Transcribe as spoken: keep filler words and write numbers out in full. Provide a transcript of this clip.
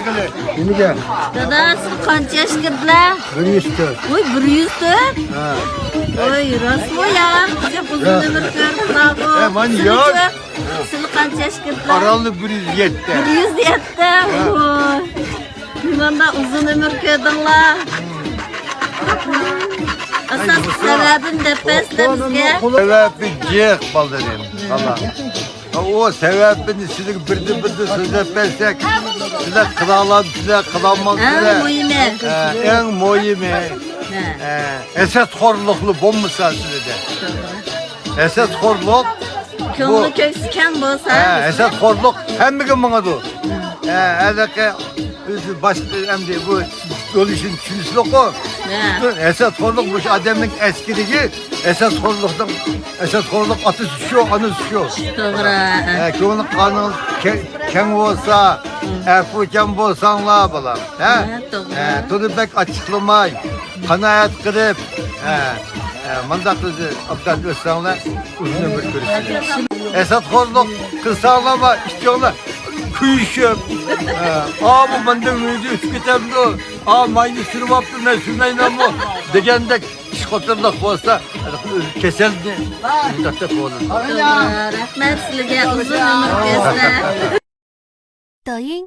نېمىگە؟ دادا، سىز قانچە ياش كىردىلە؟ بىر يۈز تۆت. ۋوي، بىر يۈز تۆت؟ ھە. ۋوي، راستمۇ يا؟ ئۇزۇن ئۆمۈر كۆرۈڭ، ساغ بول. ھە، مانا ياش. سىلىچۇ؟ سىلى قانچە ياش كىردىلە؟ ئارالنى بىر يۈز يەتتە. بىر يۈز يەتتە. ھە. ۋوي. نېمانداق ئۇزۇن ئۆمۈر كۆردۈڭلار. ئاساسلىق سەۋەبىنى دەپ بەرسىلە بىزگە. سەۋەبى جىق، بالىلىرىم. ئۇ سەۋەبىنى سىلەرگە بىردىن-بىردىن سۆزلەپ بەرسەك، سىلەر قىلالامسىلەر، قىلالمامسىلەر. ئەڭ مۇھىمى. ھە، ئەڭ مۇھىمى. ھە. ھە، ھەسەتخورلۇقلا بولمىسا سىلەردە. توغرا. ھەسەتخورلۇق بۇ. كۆڭلى كۆكسى كەڭ بولسا. ھە، ھەسەتخورلۇق ھەممىگە ماڭىدۇ. ھە، ھېلىقى ئۆزى باشقا ئەمدى بۇ يول ئىشىنى چۈشىنىشلىققۇ. ھە. پۈتۈن ھەسەتخورلۇق مۇشۇ ئادەمنىڭ ئەسكىرىگە ھەسەتخورلۇقنىڭ، ھەسەتخورلۇق ئاتىسى شۇ، ئانىسى شۇ. توغرا. ھە، كۆڭلى قانىڭىز كە-، كەڭ بولسا، ئەپۇچان بولساڭلار، بالام. ھە؟ ھە، توغرا. ھە، تونى بەك ئاچچىقلىماي، قانائەت قىلىپ، ھە، ھە، مۇنداق ئۆزى ئابدان ئۆتسەڭلار، ئۇزۇن ئۆمۈر كۆرۈشىمىز. ھەسەتخورلۇق قىلساڭلارمۇ ئىككىڭلار كۆيۈشۈپ، ھە، ئا، بۇ مەندىن ئۆزى ئۆتۈپ كېتەمدۇ؟ ئا، ماينى سۈرۈۋاپتۇ، مەن سۈرمەيمەنمۇ؟ دېگەندەك ئىش خوتۇنلۇق بولسا، كېسەلنى مۇنداق دەپ بولىدۇ. توغرا، رەھمەت سىلىگە، ئۇزۇن ئۆمۈر كۆرسە. 抖音